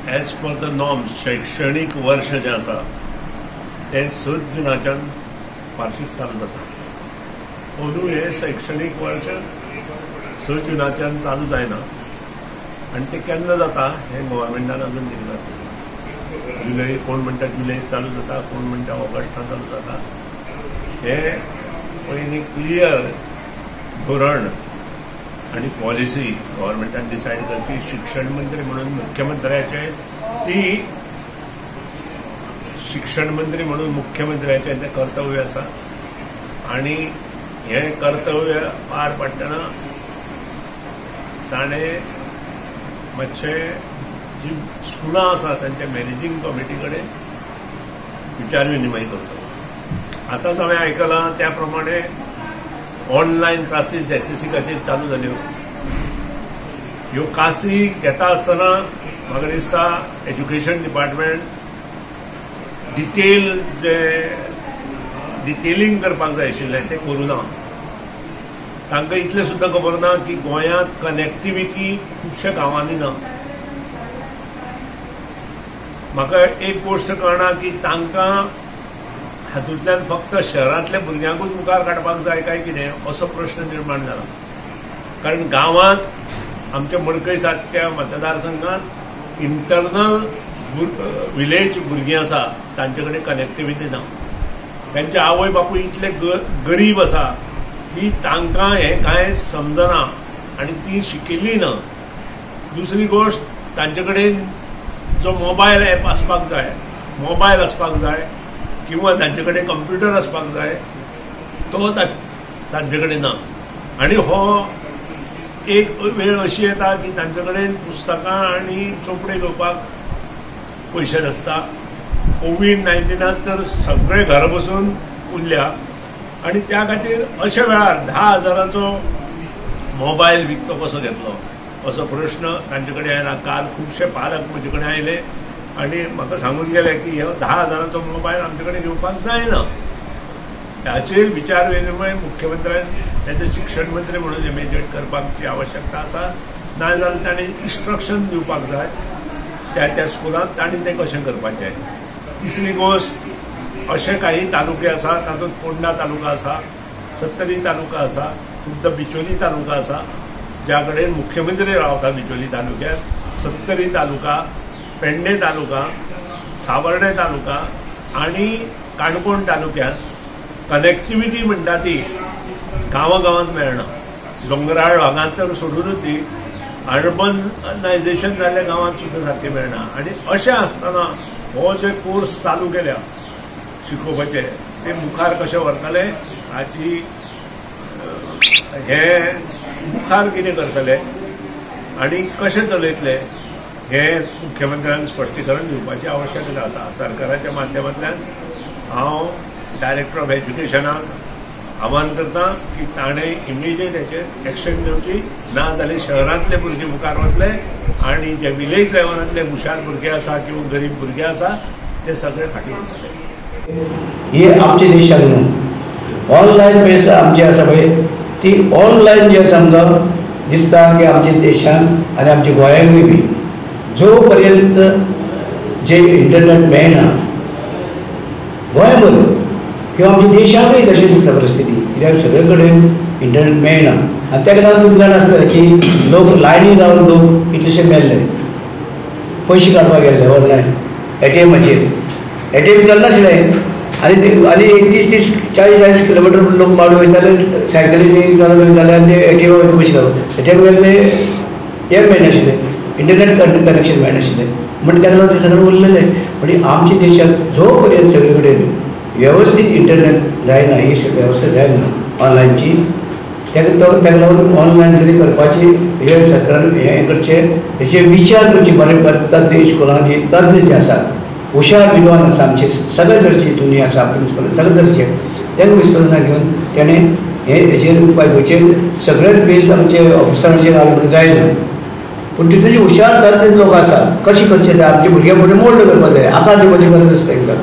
As per the norm शैक्षणीक वर्ष जें आसा तें 6 जुनाच्यान वार्षिक चालू जाता. अंदू हें शैक्षणीक वर्ष 6 जुनाच्यान चालू जायना आनी तें केन्ना जाता हें गव्हर्मेंटान अजून दिवंक ना. जुलय, कोण म्हणटा जुलय चालू जाता, कोण म्हणटा ऑगस्टान चालू जाता. हें पयलीं क्लियर धोरण आनी पॉलिसी गव्हर्मेंटान डिसायड करची. शिक्षण मंत्री म्हणून मुख्यमंत्र्याचे ती शिक्षण मंत्री म्हणून मुख्यमंत्र्याचें तें कर्तव्य आसा आनी हें कर्तव्य पार पाडटना ताणें मातशें जी स्कुलां आसा तांच्या मॅनेजींग कमिटी कडेन विचार विनिमय करचो. आतांच हांवें आयकलां त्या प्रमाणे ऑनलायन क्लासीस एसएससी खातीर चालू जाल्यो. ह्यो क्लासी घेता आसतना म्हाका दिसता एज्युकेशन डिपार्टमेंट डिटेल जे डिटेलिंग करपाक जाय आशिल्लें तें करूं ना. तांकां इतलें सुद्दां खबर ना की गोंयांत कनेक्टिविटी खुबश्या गांवांनी ना. म्हाका एक गोश्ट कळना की तांकां हातूंतल्यान फक्त शहरांतल्या भुरग्यांकूच मुखार काडपाक जाय काय कितें असो प्रश्न निर्माण जाला. कारण गांवांत आमच्या मडकय सारक्या मतदारसंघात इंटरनल विलेज भुरगीं आसा तांचे कडेन कनेक्टिविटी ना. तांचे आवय बापूय इतले गरीब आसा की तांकां हें कांय समजना आनी ती शिकिल्ली ना. दुसरी गोश्ट, तांचे कडेन जो मोबायल एप आसपाक जाय, मोबायल आसपाक जाय किंवा तांचे कडेन कंप्युटर आसपाक जाय, तो तांचे कडेन ना. आनी हो एक वेळ अशी येता की तांचे कडेन पुस्तकां आनी चोपडे घेवपाक पयशे नासता. कोवीड-19 तर सगळे घरा बसून उरल्या आनी त्या खातीर अशा वेळार 10,000 मोबायल विकतो कसो घेतलो असो प्रश्न तांचे कडेन आयला. काल खुबशे पालक म्हजे कडेन आयले आनी म्हाका सांगून गेले की हो 10,000 मोबायल आमचे कडेन घेवपाक जायना. हाचेर विचार विनिमय मुख्यमंत्र्यान एज अ शिक्षण मंत्री म्हणून इमिजिएट करपाची आवश्यकता आसा. ना जाल्यार ताणें इन्स्ट्रक्शन दिवपाक जाय त्या त्या स्कुलांत तांणी तें कशें करपाचें. तिसरी गोश्ट, अशे काही तालुके आसा तातूंत फोंडा तालुका आसा, सत्तरी तालुका आसा, खुद्द बिचोली तालुका आसा ज्या कडेन मुख्यमंत्री रावता बिचोली तालुक्यात, सत्तरी तालुका, पेडणे तालुका, सावर्डे तालुका आनी काणकोण तालुक्यात कनेक्टिविटी म्हणटा ती गांवागांवांत मेळना. दोंगराळ भागांत तर सोडूनच ती अर्बनायझेशन जाल्ल्या गांवांत सुद्दां सारकें मेळना. आनी अशें आसतना हो जे कोर्स चालू केल्या शिकोवपाचे ते मुखार कशे व्हरतले हाची हे मुखार कितें करतले आनी कशें चलयतले हे मुख्यमंत्र्यान स्पश्टीकरण दिवपाची आवश्यकता आसा. सरकाराच्या माध्यमांतल्यान हांव डायरेक्टर ऑफ एज्युकेशनाक आव्हान करता की ताणें इमिजिएट हेचेर एक्शन घेवची, ना जाल्यार शहरांतले भुरगे मुखार वतले आनी जे विलेज लेवलांतले हुशार भुरगे आसा किंवा गरीब भुरगे आसा ते सगळे फाटीं उरतले. हे आमच्या देशाक न्हू ऑनलायन पयस आमची आसा पळय ती ऑनलायन जी आसा आमकां दिसता की आमच्या देशान आनी आमच्या गोंयांकूय बी जो पर्यंत जे इंटरनेट मेळना गोंयभर किंवा आमच्या देशाकूय तशीच आसा परिस्थिती, कित्याक सगळे कडेन इंटरनेट मेळना. आनी ताका लागून तुमकां जाणा आसता की लोक लायनी रावन लोक कितलेशे मेल्ले, पयशे काडपाक गेल्ले ऑनलायन एटीएमाचेर, एटीएम चलनाशिल्लें आनी आनी 30 30 40 40 किलोमिटर लोक मारून वयताले सायकलीनी चलत वयताले आनी ते एटीएमार पयशे काडून एटीएम गेल्ले हें मेळनाशिल्लें, इंटरनेट कनेक्शन मेळनाशिल्लें, म्हण ताका लागून ते सगळें उरलेलें. म्हणजे आमच्या देशांत जो पर्यंत सगळे कडेन व्यवस्थीत इंटरनेट जायना, ही वेवस्था जायना ऑनलायनची, ताका लागून ऑनलायन तरी करपाची हे सरकारान हें करचें, हेचे विचार करचे बरे बरे तज्ञ स्कुलांनी तज्ञ जे आसा हुशार विद्वान आसा आमचे सगळे तरेचे हितून आसा प्रिंसिपल सगळे तरेचे तांकां विस्वासान घेवन तेणें हे हेचेर उपाय घेवचे. सगळेच बेज आमचे ऑफिसरांचेर घालून म्हणून जायना, पूण तितून हुशार तज्ञ लोक आसा कशें करचें ते आमच्या भुरग्यां फुडें मोल्ड करपाक जाय, आकार दिवपाची गरज आसता तांकां.